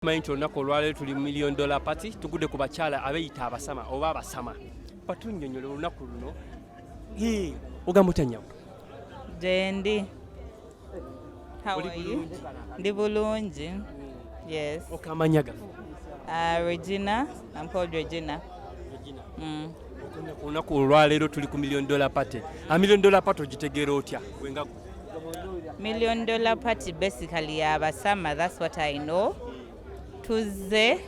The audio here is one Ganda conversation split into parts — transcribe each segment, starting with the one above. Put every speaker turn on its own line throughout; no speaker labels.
Manyi nti olunaku olwaleero tuli Million Dollar Party, tugudde ku bakyala abeeyita abasama oba abasama. Batunnyonnyola olunaku luno. Hee, ogamba otya nnyabo?
Gyendi. How
Oli
are you?
Bulungi?
Ndi bulungi. Yes.
Okay, amannya gaffe?
Regina. I'm called Regina.
Regina.
Mm.
Olunaku olwaleero tuli ku Million Dollar Party. A Million Dollar Party ogitegeera otya? Gwe nga gwe.
Million Dollar Party basically y'abasama, that's what I know. Tuzze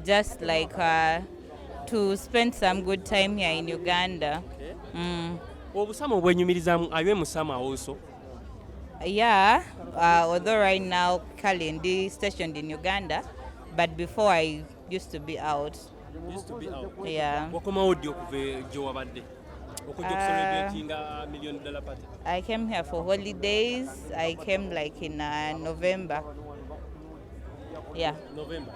just like to spend some good time here in Uganda.
Obusama obwenyumirizaamu, are you a musama also?
Yeah, although right now kale ndi stationed in Uganda, but before I used to be out.
Used to be out.
Yeah.
Wakomawo ddi okuva gye wabadde? Okujja okucelebratinga Million Dollar Party.
I came here for holidays. I came like in November. Yeah.
November.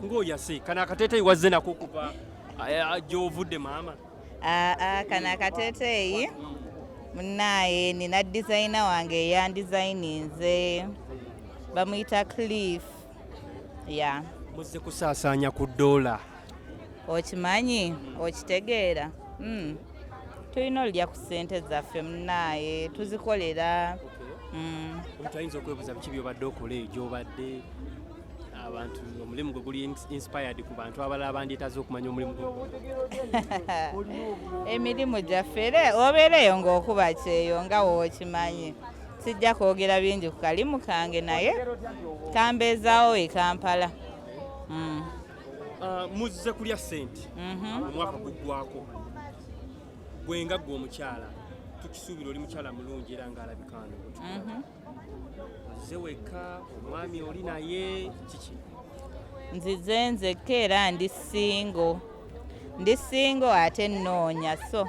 Ng'oyase kano akateeteeyi wazze nako okuva gy'ovudde, maama?
Kano akateeteeyi munaaye nina designer wange eyandesigninze, bamuyita Cliff. Yeah.
Muzze kusaasaanya ku ddoola.
Okimanyi, okitegeera. Tulina olya ku ssente zaffe munaaye, tuzikolera.
Omuntu ayinza okwebuuza biki byobadde okola eyo gy'obadde. Abantu omulimu gwe guli inspired ku bantu abalala bandyetaaze okumanya omulimu gwe.
Emirimu gyaffe era obeereyo ng'okuba kyeyo nga wookimanyi, sijja kwogera bingi ku kalimu kange, naye kambeezaawo e Kampala.
Ah, muzze kulya ssente. Omwaka guggwako, gwe nga gwe omukyala, tukisuubira oli mukyala mulungi era ng'alabika wano. Ozze wekka, omwami oli naye, kiki?
Nzize nzekka era ndi single, ndi single ate nnoonya, so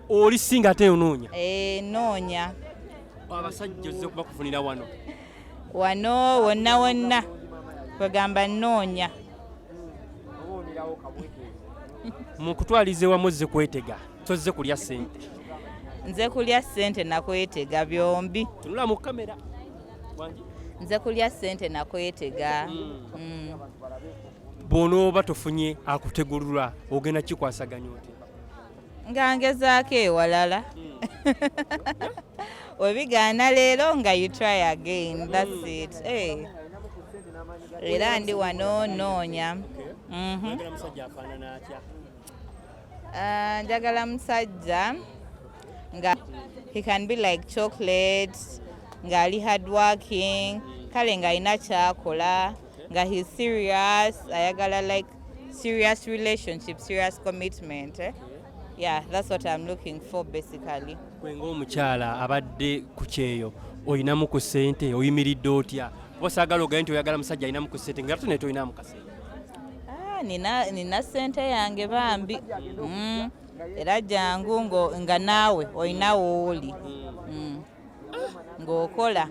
Oli single ate onoonya?
Eh, nnoonya.
Abasajja ozze kubakufunira wano?
Wano wonna wonna, kwegamba nnoonya.
Mu kutwaliza ewamu ozze kwetega, tozze kulya ssente?
Nze kulya ssente nakwetega, byombi.
Tunula mu kamera, wangi.
Nze kulya ssente nakwetega.
Bw'onooba tofunye akutegulula, ogenda kikwasaganya otya?
Nga ngezaako ewalala, webigaana leero nga you try again, that's it. Hey. Era ndi wano noonya.
Oyagala musajja afaanana atya?
Ah, njagala musajja nga he can be like chocolate, ng'ali hardworking, kale ng'alina kyakola, nga he's serious, ayagala like serious relationship, serious commitment, eh? Yeah, that's what I'm looking for basically.
Gwe ng'omukyala abadde ku kyeyo, olinamu ku ssente, oyimiridde otya? Oba saagala ogaye nti oyagala musajja alinamu ku ssente nga ate naye tolinamu kasente.
Ah, nina ssente yange bambi. Era jangu nga naawe olina wooli, ng'okola,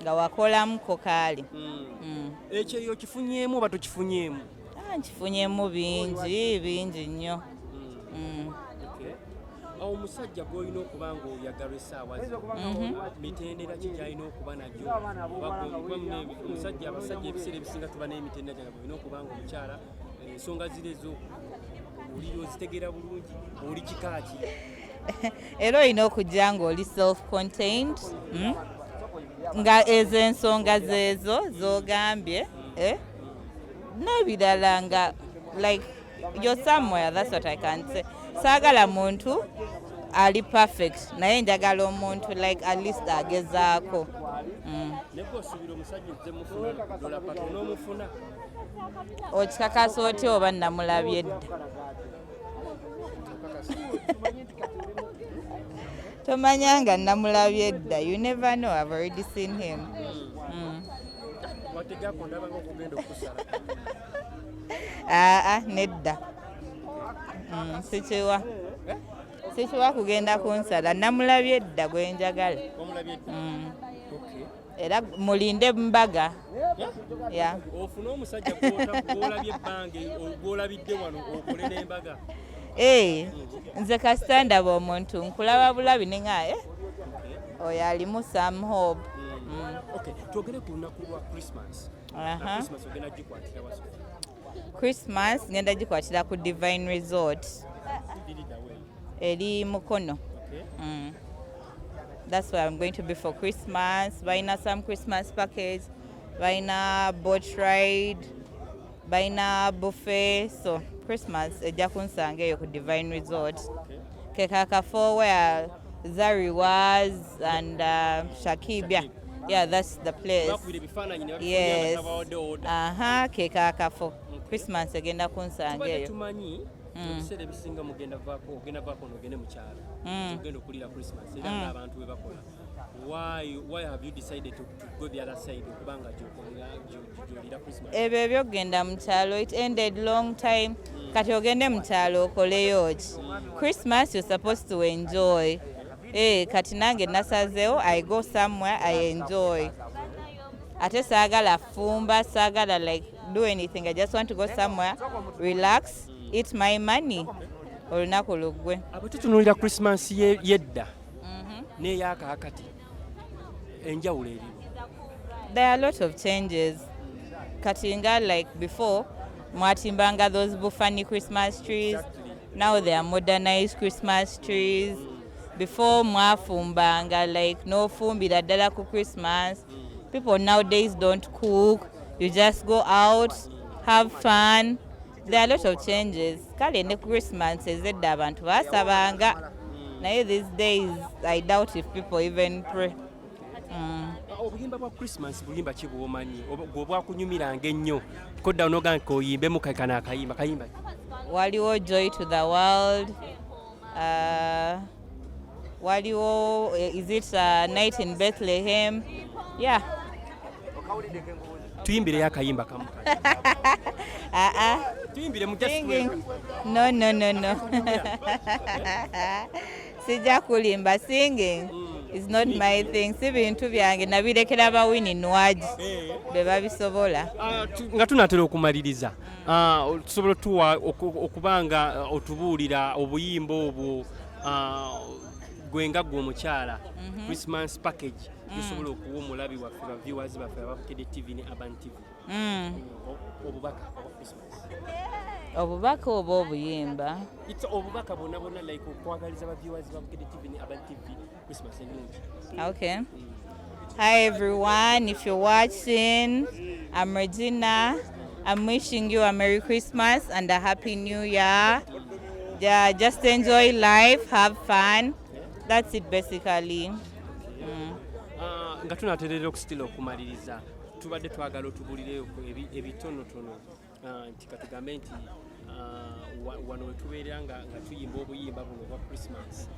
nga wakolamuko kaale.
Ekyeyo okifunyeemu oba tokifunyeemu?
Ah, nkifunyemu bingi bingi nnyo.
Awo omusajja gw'olina okuba nga oyagala essaawa zino, mitendera ki gy'alina okuba nagyo? Oba kuba omusajja, abasajja ebiseera ebisinga tuba n'emitendera gyange, olina okuba nga omukyala ensonga ziri ezo oli ozitegeera bulungi, oli kika ki?
Era olina okujja ng'oli self contained, Nga ezo ensonga zeezo z'ogambye, eh? N'ebirala nga like you're somewhere, that's what I can say. Saagala muntu ali perfect, naye njagala omuntu like at least agezaako.
Naye gwe osuubira omusajja ozze mufuna Dollar Party onoomufuna?
Okikakasa otya oba namulabye dda? Tomanya nga namulabye dda, you never know, I've already seen him.
Wategako, ndaba nga okugenda okusala.
Aa, nedda, sikiwa kugenda kunsala, namulabye dda gwe njagala.
Wamulabye dda?
Mm.
Okay.
Era mulinde mbaga ya.
Ofune omusajja gw'olabye ebbanga, gw'olabidde wano, okole n'embaga?
Eh, nze kasita ndaba omuntu, nkulaba bulabi neŋa, eh? Oyo alimu some hope.
Okay, twogere ku lunaku lwa Christmas.
Aha.
Christmas ogenda gikwatira wa, Sophie?
Christmas ngenda gikwatira ku Divine Resort.
Liridawe?
Eri Mukono. That's where I'm going to be for Christmas. Balina some Christmas package, balina boat ride, balina buffet. So Christmas ejja kunsanga eyo ku Divine Resort. Kekakafo where Zari was and Shakib. Yeah, that's the place.
Bakubira ebifaananyi ne
Yes.
babawadde order.
Aha, kekakafo. Christmas egenda kunsanga
Tubadde
eyo.
tumanyi ebiseera ebisinga mugenda vaako, ogenda vaako nogende mu kyalo, ogenda okulira Christmas era ng'abantu bwe bakola. Why have you decided to go the other side okubanga gyolira Christmas?
Ebyo ebyokugenda mu kyalo, it ended long time. Kati ogende mu kyalo okoleyo ki? Christmas you're supposed to enjoy. Eh, kati nange nasazeewo I go somewhere, I enjoy. Ate saagala fumba, saagala like do anything. I just want to go somewhere, relax, eat my money, olunaku luggwe.
Abo tutunuulira Christmas yedda n'eyakaakati, enjawulo eriwo?
There are a lot of changes. Kati nga like before mwatimbanga those bufani Christmas trees. Now they are modernized Christmas trees. Before mwafumbanga like nofumbira ddala ku Christmas. People nowadays don't cook. You just go out, have fun. There are a lot of changes. Kale ne Christmas ezedda abantu basabanga, naye these days I doubt if people even pray.
Obuyimba bwa Christmas buyimba ki bwomanyi gwe bwakunyumiranga ennyo kodda onoga nti oyimbemu kano akayimba kayimba ki?
Waliwo "Joy to the World", waliwo is it "Night in Bethlehem"? Yeah.
Tuyimbireyo akayimba kamu.
Uh-uh.
Tuyimbire mu just
Singing, no, no, no, no, sijja kulimba. Singing is not my thing. Si bintu byange, nabirekera ba Winnie Nwagi be babisobola.
Ah, nga tunaatera okumaliriza, tusobola otuwa okuba nga otubuulira obuyimba obwo, gwe nga gwe omukyala, Christmas package tusobola okuwa omulabi waffe, ba viewers baffe aba Bukedde TV ne Urban TV, obubaka obwa Christmas?
Obubaka oba obuyimba?
It's obubaka bwonna bwonna, like okwagaliza ba viewers ba Bukedde TV ne Urban TV Christmas ennungi.
Okay. Hi everyone, if you're watching, I'm Regina. I'm wishing you a Merry Christmas and a Happy New Year. Yeah, just enjoy life, have fun. That's it basically.
Ah, nga tunaterera okusitira okumaliriza, tubadde twagala otubulireyo ebitonotono, nti katugambe nti wano wetubeera nga tuyimba obuyimba buno obwa Christmas,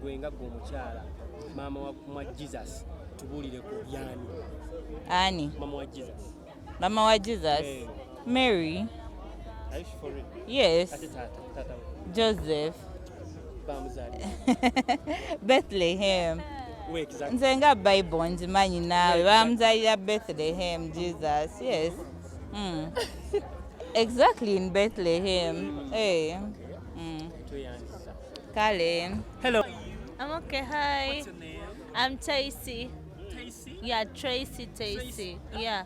gwe nga gwe omukyala, maama wa Jesus, tubuulireko yani?
Annie,
Mama wa Jesus.
Mama wa Jesus,
Eh.
Mary,
Are you for real?
Yes,
Ate taata we?
Joseph,
Bamuzaalira?
Bethlehem.
We exactly.
Nze nga Bible ngimanyi naawe, bamuzaalira Bethlehem, Jesus, yes. Exactly in Bethlehem. Hey.
Tweyanziza.
Kale.
Hello.
I'm okay. Hi.
What's your name?
I'm Tracy.
Tracy?
Yeah, Tracy, Tracy. Yeah.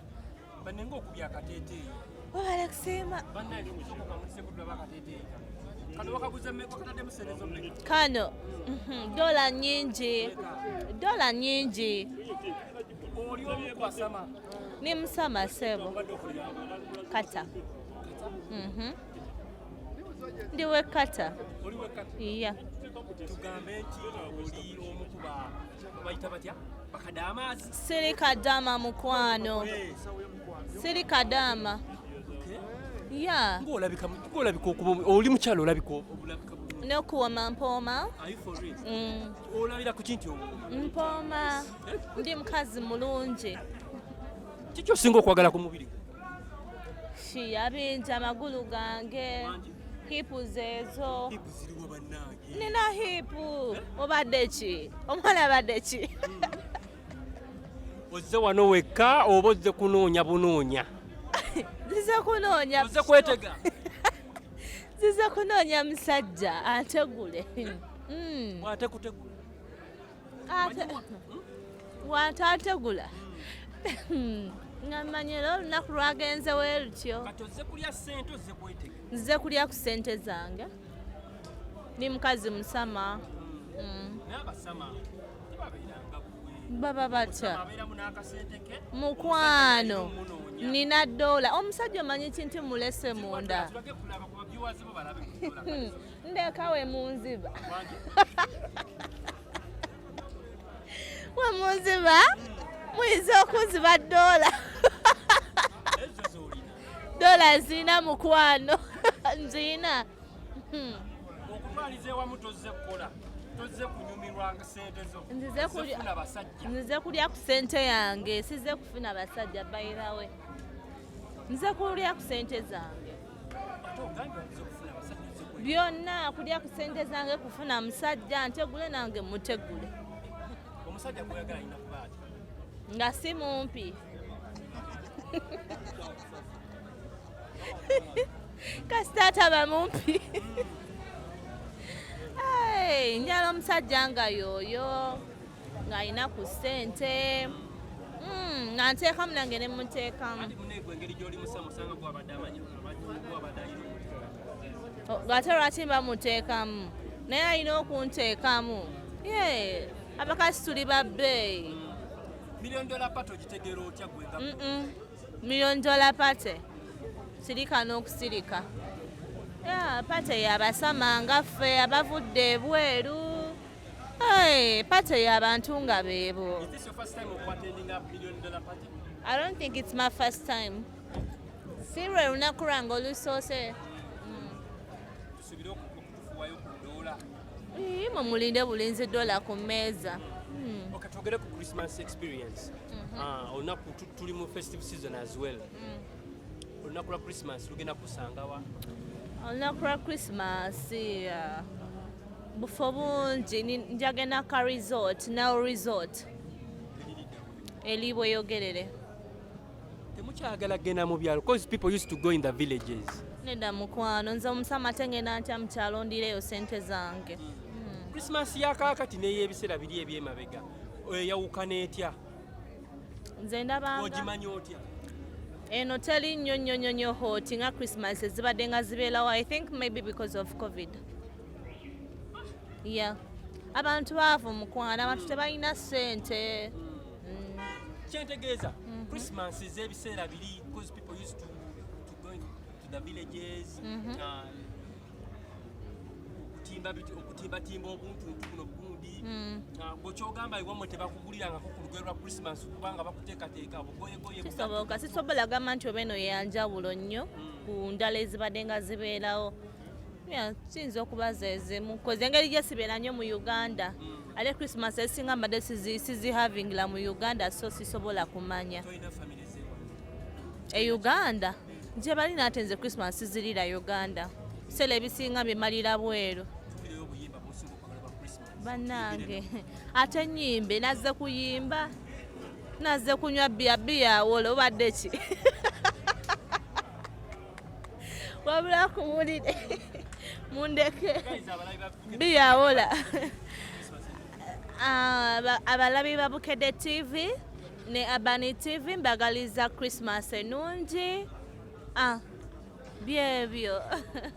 Banenga okubya akateeteeyi.
Wabale kusiima.
Bannange, kusooka tulaba akateeteeyi kano. Wakaguze mmeka? Wakataddemu sente zo mmeka?
Kano dola nyingi. Dola nyingi.
Oli omu kwasama?
Ni musama sebo.
Obadde okulira?
Kata. Ndi we kata.
Oli wekata?
Yeah.
Tugambe nti oli omu kuba bayita batya, bakadaamaazi?
Siri kadama, mukwano. Siri kadama. Yeah.
Ng'olabika okuba oli mukyalo, olabika olabika bulungi.
N'okuwoma mpooma.
Are you for real?
Mm.
Olabira ku kinti owooma?
Mpooma. Ndi mukazi mulungi.
Kiki osinga okwagala ku mubiri gwo?
Shiya bingi, amagulu gange.
Wangi?
Hips ezo.
Hips ziriwo, bannange?
Nina hip. Obadde ki? Omwana abadde ki?
Ozze wano wekka oba ozze kunoonya bunoonya?
Nzize kunoonya.
Ozze kwetega?
Nzize kunoonya musajja antegule.
Bw'ate kutegula?
Ate wantantegula. Nga mmanyi era olunaku lwagenze we lutyo.
Kati ozze kulya ssente, ozze kwetega?
Nzize kulya ku ssente zange, ndi mukazi musama.
Naye abasama tebabeeranga gwe.
Baba batya?
Abeeramu n'akasente ke.
Mukwano,
Omunoonya.
nina dola. Omusajja omanyi ki nti mulese munda.
Tulage kulaba ku baviewers bo balabe ku dola kati.
Ndeka we munziba.
Wangi.
We munziba, muyinza okunziba dola.
Ezo z'olina?
Dola nziina, mukwano, nziina.
Okutwaliza ewamu, tozze kukola, tozze kunyumirwa sente zo?
Nzize
Ozze
kulya.
kufuna basajja?
Nzize kulya ku ssente yange, size kufuna basajja. Bayirawe, nze kulya ku ssente zange.
Ate ogambye ozze kufuna basajja, ozze kulya.
Byonna, kulya ku ssente zange, kufuna musajja ntegule nange mutegule.
Omusajja gweyagala alina kuba ati?
Nga si mumpi, kasita ataba mumpi. Hey, njala omusajja nga yooyo ng'alina ku ssente, nga nteekamu nange ne muteekamu.
Anti muneegwe engeri gy'oli musama, osanga gwabadde amanyi, gwabadde alina omuteeka.
Ate lwaki mba muteekamu? Naye alina okunteekamu ye. Abakazi tuli ba bbeeyi.
Million Dollar Party ogitegeera otya gwe nga?
Million Dollar Party, sirika n'okusirika. Yeah, party yabasama nga ffe abavudde ebweru. Hey, party y'abantu nga beebo.
Is this your first time of attending a Million Dollar Party?
I don't think it's my first time. Si lwe lunaku lwange olusoose.
Tusubire okutufuwayo ku dola?
Ii, mwe mulinde bulinzi dola ku mmeeza.
Okay, twogere ku Christmas experience. Ah, olunaku tuli mu festive season as well. Olunaku lwa Christmas lugenda kusangawa?
Olunaku lwa Christmas, bufo bungi. Njagenda ka resort, now resort eri Bweyogerere.
Temukyagala genda mu byalo? Cause people used to go in the villages.
Nedda mukwano, nze omusama tengenda ntya mukyalo ndireyo sente zange?
Christmas yakaakati n'ey'ebiseera biri ebyemabega eyawukana etya?
Nze ndabanga
Ogimanyi otya?
Eno teri nnyo nnyo nnyo nnyo hot nga Christmas ezibadde nga zibeerawo. I think maybe because of COVID. Yeah, abantu baavu mukwano, abantu tebalina ssente.
Kyentegeeza, Christmas ez'ebiseera biri, because people used to go to the villages, okutimbatimba obuntuntu buno bugundi. Gwe kyogamba ewammwe tebakugulirangako ku lugoye lwa Christmas kubanga bakuteekateeka bugoyegoye?
Kisoboka, sisobola gamba nti oba eno yanjawulo nnyo ku ndala ezibadde nga zibeerawo. Yeah, kiyinza okuba zezimu koze engeri gye sibeera nnyo mu Uganda, ate Christmas ezisinga mbadde sizihavingira mu Uganda, so sisobola kumanya.
Tolina family zewammwe?
E Uganda gye bali, ate nze Christmas sizirira Uganda, biseera ebisinga bimalira bweru.
Tukireyo obuyimba bwosinga okwagala bwa Christmas.
Bannange, ate nyimbe? Nazze kuyimba, nazze kunywa bbiya. Bbiya awola, obadde ki? Wabula kuwulire, mundeke.
Guys, abalabi ba
Bbiya awola. Abalabi ba Bukedde TV ne Abani TV, mbagaliza Christmas ennungi. Ah, byebyo.